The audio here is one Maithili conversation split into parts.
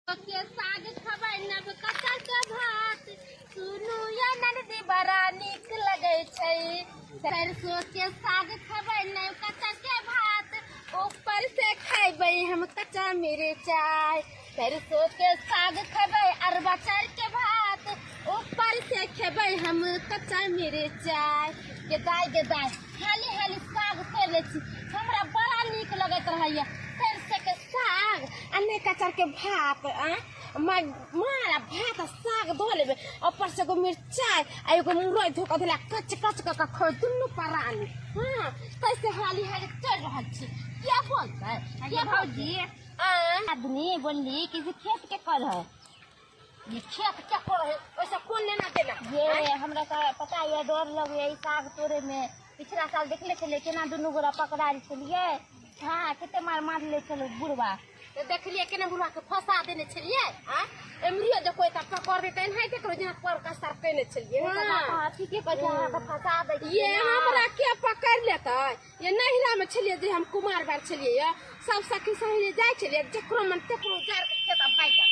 के साग खबै नब कच्चा के भात, सुनू या ननदी बड़ा नीक लगै छै। सरसों के साग खबै नब कच्चा के भात, ऊपर से खैबै हम कच्चा मिरचाई। सरसों के साग खबै अरबा चाउर के भात, ऊपर से खेबै हम कच्चा मिरचाई। गे दाइ गे दाइ, हाली हाली साग तोड़ि लै छी, हमरा बड़ा नीक लगैत रहैया सरसों के साग आ नहि कचर के भात। आ मार आ भात आ साग धो लेबै, ऊपर से एगो मिरचाई आ एगो मुरई धो कऽ धोला कच कच कऽ कऽ खो दुनू प्राणी। हाँ, तैसे हाली हाली चलि रहल छी। किया बोलतै किया भौजी? आ आदमी बोलली कि जे खेत के कर है। ये खेत के कर है, ओइसे कोन लेना देना? ये हमरा तऽ पता ये, डर लगैया ई साग तोड़े में। पिछला साल देखले छलियै केना दुनू गोरा पकड़ायल छलियै। हाँ, कते मार मारले छलै बुढ़वा। तऽ देखलियै केना बुढ़वा के फंसा देने छलियै। आ एमरियो जे कोइ तऽ पकड़ देतै, एनाहिते करू जेना पर कसर केने छलियै। हाँ, ठीके कहै छै, अहाँके फंसा दै छै। ये हमरा के पकड़ लेतै? ये नैहरा में छलियै जे हम कुमार बार छलियै, ये सब सखी सहेली जाइ छलियै, जकरो मन तकरो उजाड़ के खेत भागि जाइ।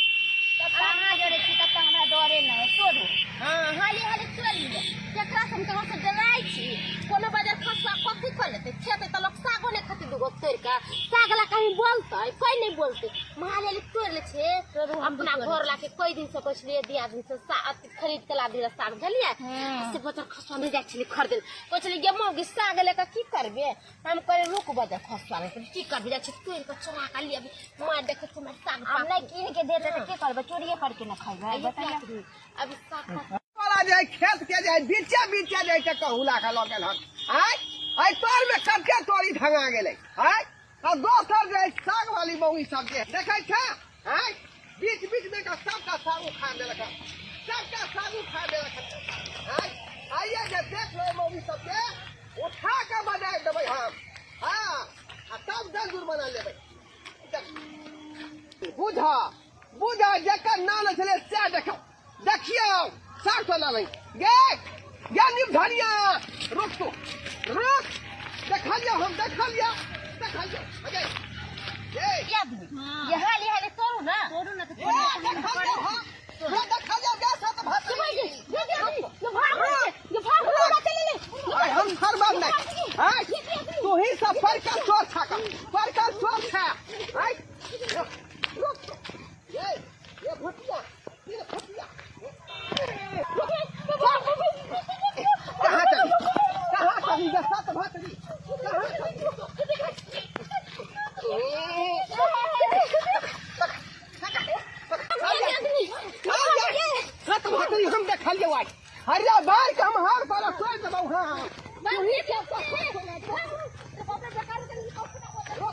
तब तऽ अहाँ जरे छी, तब तऽ हमरा डरे नहि। तोड़ू। हाँ, हाली हाली तोड़ि लिअ। केकरा से हम केकरो से डराइ छी? कोनो बाजार खसुआ कथी कऽ लेतै? खेतै तऽ लोक सागो नहि खेतै। दूगो तोड़ि कऽ साग ला कहीं बोलतै? कोइ नहि बोलतै। हाली हाली तोड़ि लै छै। तोड़ू, हम भी अपना तोड़ै घर लाके कई दिन से कहै छलियै, दियादिन से अथी खरीद के ला दिला साग, बुझलियै? से बजर खसुआ नहि जाइ छलियै खरीदे। कहै छलियै, गे मौगी, साग ले कऽ की करबे? हम कहलियै, रुक, बजर खसुआ नहि की करबे? जाइ छी तोड़ि कऽ चोरा कऽ लिअ, मार देखै छी हमर साग। आब नहि कीन के देतै तऽ की करबै? चोरिये करके ने खैबै, बताइए। अभी साग वाला जे खेत के जे बीचे बीचे जे के कहुला के लऽ गेल हन। आय आय तोर में कते तोरी ढंगा गेलै। आय आ दोसर जे साग वाली मौगी सब जे देखै छै, आय बीच बीच में का सबटा साग उखाड़ देलक हन, सबटा साग उखाड़ देलक हन। आय आइए जे देख लो मौगी सब के उठा के बजाय देबै हम। हाँ, आ तब दस बना लेबै। बुझा बुझा, जकर नाम छलै सएह देखो, देखियौ साग तो नहीं गे गे निमधनिया, रुक तू रुक, देखलियौ हम, देखलियौ देखलियौ अगे ए। ये आदमी, ये हाली हाली तोड़ू ना। तोड़ू ना तऽ। ए, देखलियौ हम, ये देखलियौ गे सत भात। ये ये ये भाग, ये भाग ना, चले ले। आय हम खरबाब नहीं। आय तू ही सब पर का चोर छा का पर का चोर छा। आय रुक रुक, ये ये भुतिया, ये भुतिया कहाँ चली, कहाँ चली गे सत भात री, कहाँ चली? सत भात री, हम देखलियौ आइ हरिया बार के हम हार पर तोड़ देबौ। हाँ,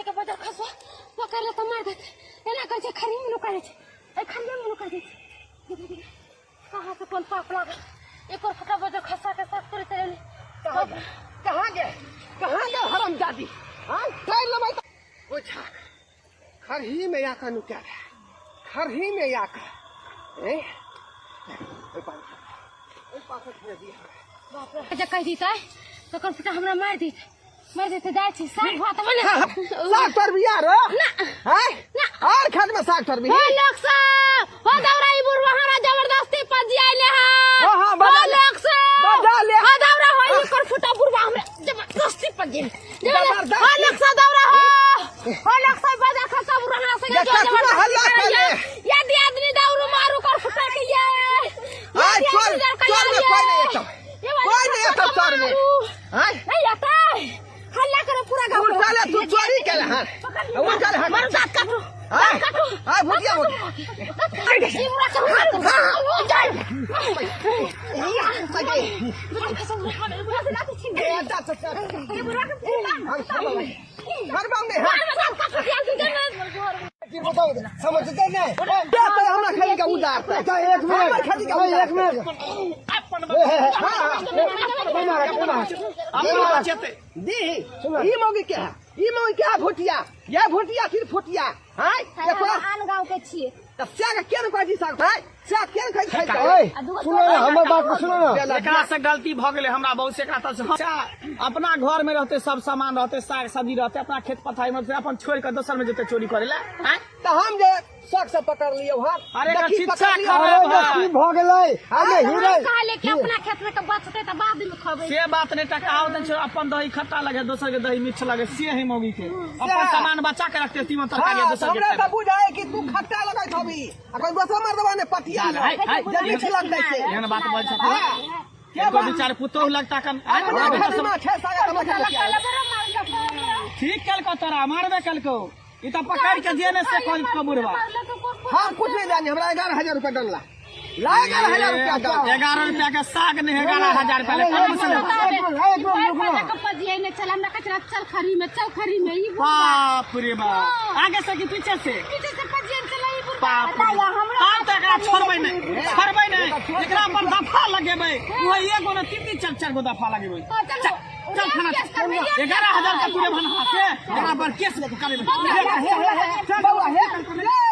के बजर खसुआ पकड़ ले तऽ मार देतै। एना करै छै, खरी में नुका जाइ छै, ए खरिये में नुका जाइ छै। कहाँ से कोन पाप लागल एक और फटा बजर खसुआ के साथ तोड़े चले। कहाँ गए, कहाँ गए, कहाँ गए हरामजादी? हाँ, कर लेबै तऽ ओछा खरही में आकर नुका रहा, खरही में आकर ए ओहि पास, ओहि पास छोड़ दिया। जे कहि दितै तकर फटा हमरा मारि दितै, मारि दितै। जाइ छी साग भात बने। साग तोड़बी यार? हैं, और खेत में साग तोड़बी? हो लोक सब, हो दौरा, ई बुढ़वा हमरा जबरदस्ती पजियाइले है। हाँ, हाँ, बजा हो ले। लोक सब, बजा ले। हो दौरा, हो ई कर फुटा बुढ़वा हमरा जबरदस्ती पजियाइले। जबरदस्ती। हो लोक सब, दौरा, हो हो लोक सब, बजा खसा बुढ़वा हमरा संगे देखा जो तू जबरदस्ती हल्ला करैया। करे। यदि आदमी दौड़ू मारू कर फुटा के ये। आय यदि चोर आदमी दौड़ के चोर में ये। कोई नहीं एतौ, ये वाला कोई नहीं एतौ चोर में। मारू। आय नहीं आता, हल्ला करो पूरा गाँव। उल्टा ले, तू चोरी केले हन, उल्टा ले हन। मारू, दांत काटू। आय आय भुतिया भुतिया। ई बुढ़ा के मारू। जाय। समझते नहीं हमरा खाली का उदार। एक मिनट। खाली का एक मिनट। दी ई मौगी के है, ई मौगी के है भुटिया, ये भुटिया फिर फुटिया। हाय देखो। आन गाँव के छियै। तऽ साग के ने कहै छी साग खाय साग के ने खाइ खाइ ओए सुनो ना हमर बात के सुनो ना। एकरा से गलती भ गेलै हमरा बहुत से। एकरा तऽ अपना घर में रहते सब सामान रहते, साग सब्जी रहते, अपना खेत पथारी में रहते, अपन छोड़ के दोसर में जेते चोरी करे ला, आँय? तऽ हम जे शौक से पकड़ लियौ हन। अरे एकर देखी शिक्षा पकड़ लियौ। खराब अरे है। की भऽ गेलै? अरे हीरे कहले कि अपना खेत में तो बचते तो बाद में खबै। से बात नहीं, टका आवत छै। अपन दही खट्टा लगे, दोसर के दही मीठ लगे, से है मौगी के। अपन सामान बचा के रखते, तीमन तरकारी हाँ, दोसर के हमरा तऽ खेबै। बुझाय कि तू खट्टा लगैत हबी आ कोई दोसर मर्दवा ने पतिया हाय, हाय, जे मीठ लगतै से। एहन बात बोल छै? हाँ। के बेचारे पुतोहु लगता कन आँय? अपना खेत में छै साग हमरा खेत में किया? ठीक कलको, तोरा मारबे कलको। ई तऽ पकड़ के जे ने से कल बुढ़वा। हम कुछ नहीं जानी, हमरा 11,000 रुपया डनला ला, 11,000 रुपया डन। 11 रुपया के साग नहीं, 11,000 रुपया ले कौन से लेबा? एक मिनट, एक मिनट रुकना। चल हमरा कचरा, चल खरी में, चल खरी में ई बुढ़वा। बाप रे बाप, आगे से कि पीछे से? पीछे से पजिए चला ई बुढ़वा। बाप रे बाप। तब तऽ एकरा छोड़बै नहि, छोड़बै नहि। एकरा पर दफा लगेबै। ओ एगो ने, तीन तीन चार चार गो दफा लगेबै। चलो। चल थाना। 11,000 का पूरे भनहा से एकरा पर केस करेबै। हे, हे, हे, बौआ, हे, हे।